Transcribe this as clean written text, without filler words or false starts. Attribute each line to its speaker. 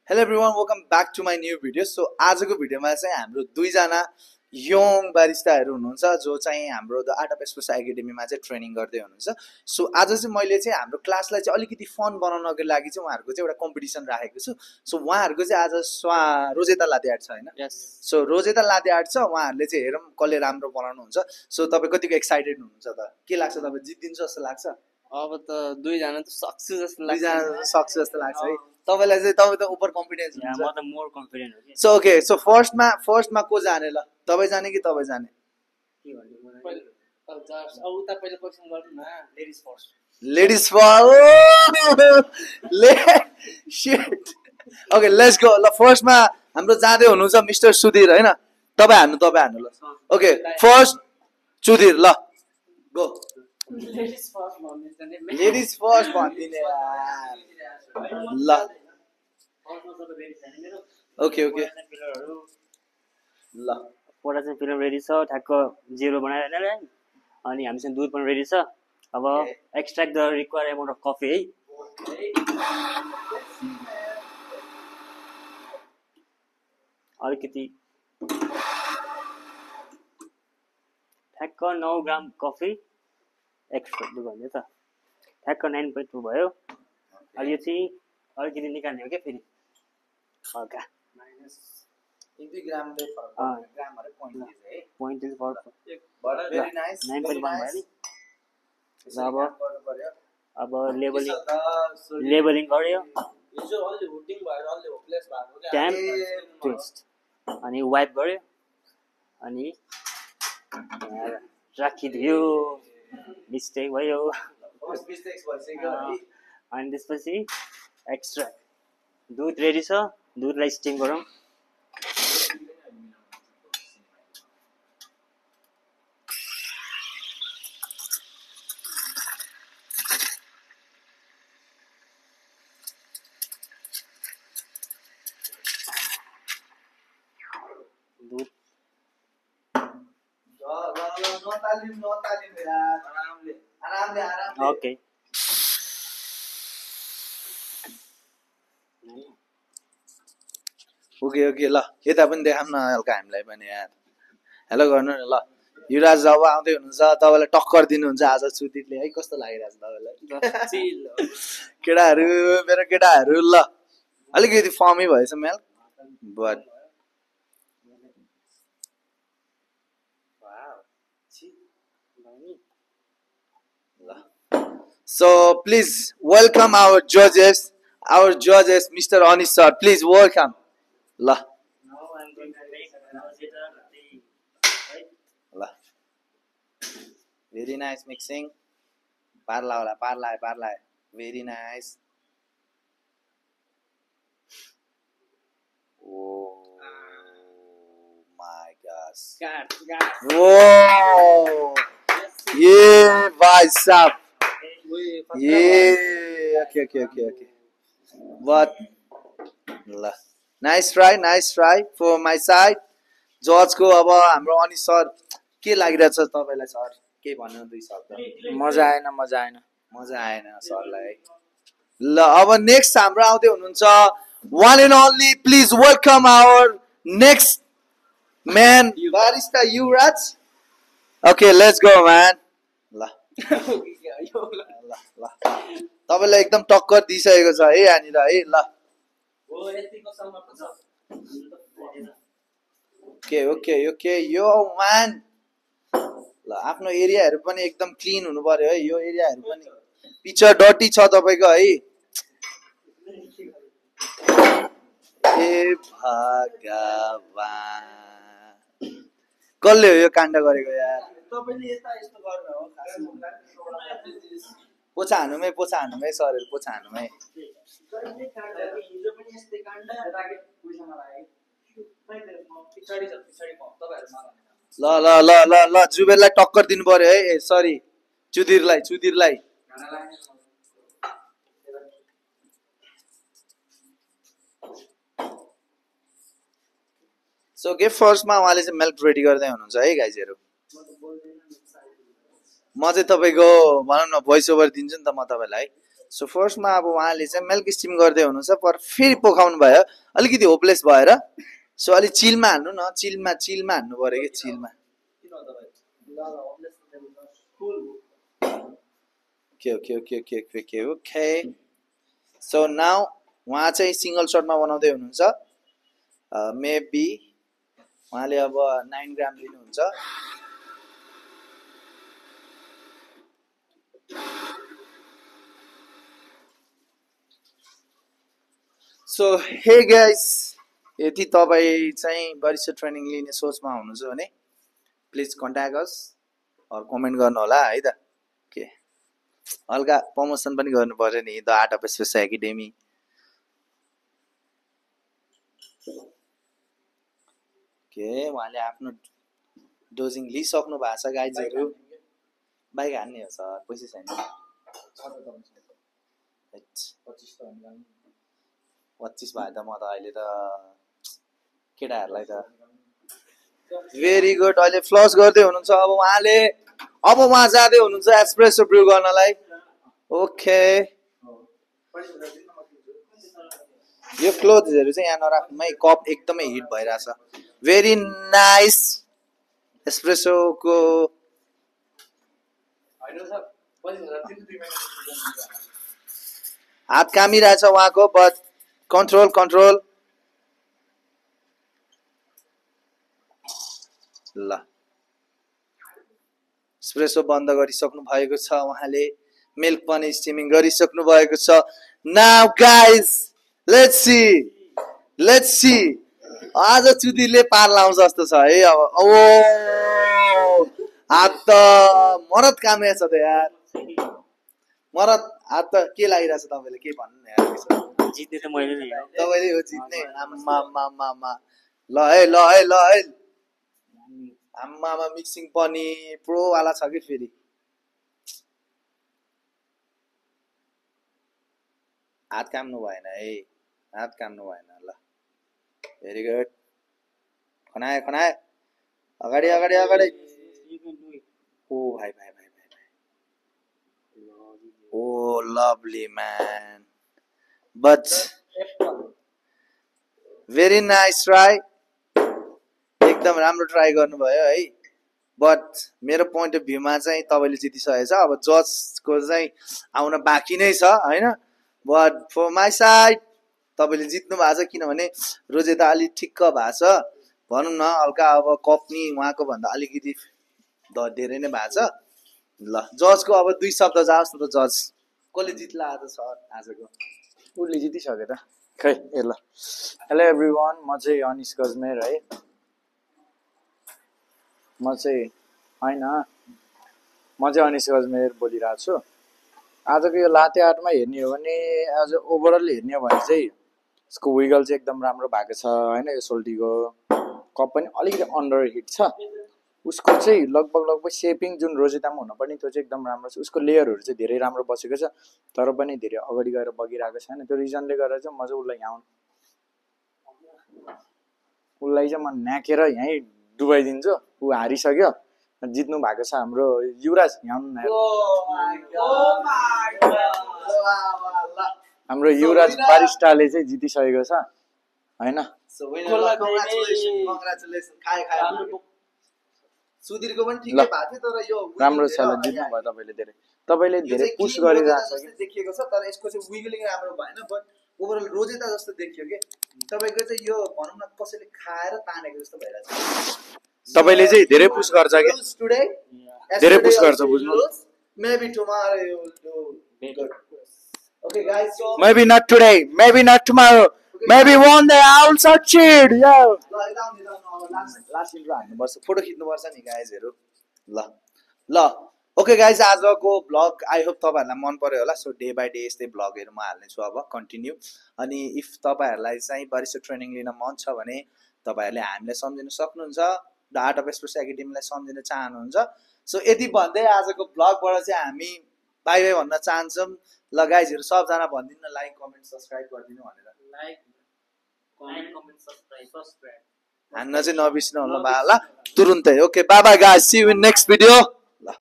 Speaker 1: Hello everyone, welcome back to my new video. So आजको भिडियोमा चाहिँ हाम्रो दुईजना यङ बारिस्ताहरू हुनुहुन्छ जो चाहिँ हाम्रो द आर्ट अफ एस्प्रेसो एकाडेमीमा चाहिँ ट्रेनिङ गर्दै हुनुहुन्छ. सो आज चाहिँ मैले चाहिँ हाम्रो क्लासलाई चाहिँ अलिकति फन बनाउनको लागि चाहिँ उहाँहरूको चाहिँ एउटा कम्पिटिसन राखेको छु. सो उहाँहरूको चाहिँ आज रोजेता लादे आर्ट छ हैन?
Speaker 2: यस.
Speaker 1: सो रोजेता लादे आर्ट छ. उहाँहरूले चाहिँ हेरौँ कसले राम्रो बनाउनुहुन्छ. सो तपाईं कतिको एक्साइटेड हुनुहुन्छ त? के लाग्छ तपाईँ जित्दिन्छ जस्तो लाग्छ?
Speaker 2: अब त दुईजना त सक्छु जस्तो लाग्छ.
Speaker 1: दुईजना सक्छ जस्तो लाग्छ है. तपाईलाई चाहिँ तपाईँ त ओभर कन्फिडेन्स हुन्छ.
Speaker 2: म त मोर कन्फिडेन्ट हो के.
Speaker 1: सो ओके, सो फर्स्टमा को जाने ल? तपाईँ जाने कि तपाईँ जाने?
Speaker 2: के भन्नु मलाई? अब उता पहिले क्वेशन गर्नु न. Ladies first.
Speaker 1: Ladies first. Shit. Okay, let's go. ल फर्स्टमा हाम्रो जाँदै हुनुहुन्छ मिस्टर सुधीर हैन? तपाईँ हान्नु ल. ओके, फर्स्ट सुधीर ल. गो.
Speaker 2: लेडिज फर्स्ट भन्ने
Speaker 1: लेडिज फर्स्ट भन्दिने यार. ल. Okay okay. ल.
Speaker 2: पोटासियम फिल्म रेडी छ. ठ्याक्क 0 बनाएर हैन. अनि हामीसँग दुध पनि रेडी छ. अब extract the require amount of coffee है. अलिकति ठ्याक्क 9 ग्राम कफी एक्सट्र्याक्ट भन्ने त. ठ्याक्क 9.2 भयो. अब यो चाहिँ अलिकति निकाल्ने हो क्या फेरि. हल्का
Speaker 1: माइनस 1-2 ग्रामले फरक ग्रामहरु पोइन्ट है.
Speaker 2: Point is for
Speaker 1: very nice.
Speaker 2: 9.1 भयो नि.
Speaker 1: अब
Speaker 2: अब लेबलिङ गर्यो.
Speaker 3: यो अलि हुटिङ भएर अलि होपलेस भएको के.
Speaker 2: ट्याम्प ट्विस्ट अनि वाइप गर्यो अनि राखिदियो. मिस्टेक भयो.
Speaker 1: फर्स्ट मिस्टेक्स भइसक्यो है.
Speaker 2: अनि त्यसपछि एक्स्ट्रा दुध रेडी छ. दुधलाई स्टिम गरौँ. दुध
Speaker 1: नतालिम यार. आरामले.
Speaker 2: ओके.
Speaker 1: ओके ल. यता पनि देखाउँ न हल्का हामीलाई पनि यार. हेलो गर्नु न ल. युवराज जब आउँदै हुनुहुन्छ तपाईँलाई टक्कर दिनुहुन्छ आज सुधीरले है. कस्तो लागिरहेछ तपाईँलाई? केटाहरू मेरो केटाहरू ल अलिकति फर्मै भएछ मेल but So please welcome our judges, Mr. Anis sir. Please welcome. La. La. Very nice mixing. Parla. Very nice. Oh my gosh. Whoa. Yeah, bhai sahab. Yeah. Okay. But nice try for my side. जज को अब हाम्रो Anis sir के लागिरहेछ तपाईलाई sir? के भन्नु दुई शब्द?
Speaker 2: मजा आएन
Speaker 1: सरलाई. ल अब नेक्स्ट हाम्रो आउँदै हुनुहुन्छ one and only. Please welcome our next man, barista Yuvraj. Okay, let's go man. ल तपाईलाई एकदम टक्कर दिइसकेको छ है यहाँनिर है. ल ओके यो मान. ल आफ्नो एरियाहरु पनि एकदम क्लीन हुनु पर्यो है. यो एरियाहरु पनि पिक्चर डर्टी छ तपाईको है. ए भगवान कसले हो यो काण्ड गरेको यार?
Speaker 3: तपाईले यस्तो गर्न हो खासमा.
Speaker 1: पोछा हानुमै सरहरु पोछा हानुमै.
Speaker 3: हिजो पनि यस्तै काण्ड राखे पैसामा लाग्यो. पिछाडी म तपाईहरुमा
Speaker 1: ल जुबेरलाई टक्कर दिनु पर्यो है. ए सरी चुदिरलाई. सो के फर्स्टमा उहाँले चाहिँ मिल्क रेडी गर्दै हुनुहुन्छ है गाइजहरु. म चाहिँ तपाईको भनौं न भोइस ओभर दिन्छु नि त म तपाईलाई. सो फर्स्टमा अब उहाँले चाहिँ मिल्क स्टिम गर्दै हुनुहुन्छ पर फेरि पोखाउनु भयो अलिकति होपलेस भएर सो अलि चिलमा हान्नु न चिलमा हान्नु पर्यो कि चिलमा ओके सो नाउ उहाँ चाहिँ सिङ्गल सर्टमा बनाउँदै हुनुहुन्छ मेबी उहाँले अब 9 ग्राम लिनुहुन्छ सो हे गाइस यदि तपाईँ चाहिँ बरिस्टा ट्रेनिङ लिने सोचमा हुनुहुन्छ भने please contact us or comment गर्नु होला है त के हल्का प्रमोसन पनि गर्नु पर्यो नि the art of espresso academy के उहाँले आफ्नो डोजिङ लिइसक्नु भएको छ गाइजहरू बाइक हान्ने हो सर पैसा छैन 25 भयो त म त अहिले त केटाहरूलाई त भेरी गुड अहिले फ्लस गर्दै हुनुहुन्छ अब उहाँ जाँदै हुनुहुन्छ एस्प्रेसो ब्रु गर्नलाई ओके यो क्लोथ्सहरू चाहिँ यहाँ नराख्नुमै कप एकदमै हिट भइरहेछ भेरी नाइस एस्प्रेसोको हात कामिरहेछ उहाँको बट कन्ट्रोल ल एस्प्रेसो बन्द गरिसक्नु भएको छ उहाँले मिल्क पनि स्टिमिङ गरिसक्नु भएको छ नाउ गाइज लेट्स सी आज चुदीले पार लाउँछ जस्तो छ है अब ओ हात त मरद कामे छ त यार मरद हात त के लागिरहेछ तपाईँले के भन्नु न यार
Speaker 2: जित्ने त मैले नै हो
Speaker 1: तपाईँले हो जित्ने आम्मा ल है आम्मामा मिक्सिङ पनि प्रो वाला छ कि फेरि हात काम्नु भएन है ल भेरी गुड खनाए अगाडि ओ भाइ oh lovely man but very nice try एकदम राम्रो ट्राई गर्नुभयो है बट मेरो पोइन्ट अफ भ्यूमा चाहिँ तपाईँले जितिसकेको छ अब जजको चाहिँ आउन बाँकी नै छ होइन बट फर माई साइड तपाईँले जित्नु भएको छ किनभने रोजेता अलि ठिक्क भएको छ भनौँ न हल्का अब कप्नी उहाँको भन्दा अलिकति धेरै नै भएको छ ल जजको अब 2 शब्द जाओस् न त जज कसले जित्ला आज सर आजको
Speaker 4: उसले जितिसक्यो त खै ए ल हेलो एभ्रिवान म चाहिँ अनिस गजमेर है म चाहिँ अनिस गजमेर बोलिरहेको छु आजको यो लाते आर्टमा हेर्ने हो भने आज ओभरअल हेर्ने हो भने चाहिँ यसको विगल चाहिँ एकदम राम्रो भएको छ होइन यो सोल्टीको कप पनि अलिकति अन्डर हिट छ उसको चाहिँ लगभग सेपिङ जुन रोजेतामा हुनुपर्ने त्यो चाहिँ एकदम राम्रो छ उसको लेयरहरू चाहिँ धेरै राम्रो बसेको छ तर पनि धेरै अगाडि गएर बगिरहेको छैन त्यो रिजनले गर्दा चाहिँ म चाहिँ उसलाई चाहिँ म न्याकेर यहीँ डुबाइदिन्छु ऊ हारिसक्यो जित्नु भएको छ हाम्रो युवराज हाम्रो युवराज बारिस्टाले चाहिँ जितिसकेको छ होइन
Speaker 1: सुधीरको पनि ठिकै भएको थियो तर यो
Speaker 4: राम्रो छ ल जित्नु भयो तपाईँले धेरै पुश गरिरहेको छ
Speaker 1: देखिएको छ तर यसको चाहिँ विगलिङ राम्रो भएन बट ओभरअल रोजेता जस्तो देखियो के तपाईँको चाहिँ यो भनौँ न कसैले खाएर तानेको जस्तो भइरहेछ
Speaker 4: तपाईँले चाहिँ धेरै पुश गर्छ कि धेरै पुश गर्छ बुझ्नु
Speaker 1: maybe tomorrow you will do good. Okay guys, so
Speaker 4: maybe not today, maybe not tomorrow, maybe one day I will succeed. Yeah.
Speaker 1: Last intro हान्नुपर्छ फोटो खिच्नुपर्छ नि गाइजहरू ल ओके गाइज आजको ब्लग आई होप तपाईँहरूलाई मन पर्यो होला सो डे बाई डे यस्तै ब्लगहरू म हाल्नेछु अब कन्टिन्यू अनि इफ तपाईँहरूलाई चाहिँ बरिस्टा ट्रेनिङ लिन मन छ भने तपाईँहरूले हामीलाई सम्झिन सक्नुहुन्छ द आर्ट अफ एस्प्रेसो एकाडेमीलाई सम्झिन चाहनुहुन्छ सो यति भन्दै आजको ब्लगबाट चाहिँ हामी बाई बाई भन्न चाहन्छौँ ल गाइजहरू सबजना भनिदिनु न लाइक कमेन्ट सब्सक्राइब गरिदिनु भनेर हान्न चाहिँ नबिर्सिनु होला ल तुरुन्तै okay bye bye guys see you in next video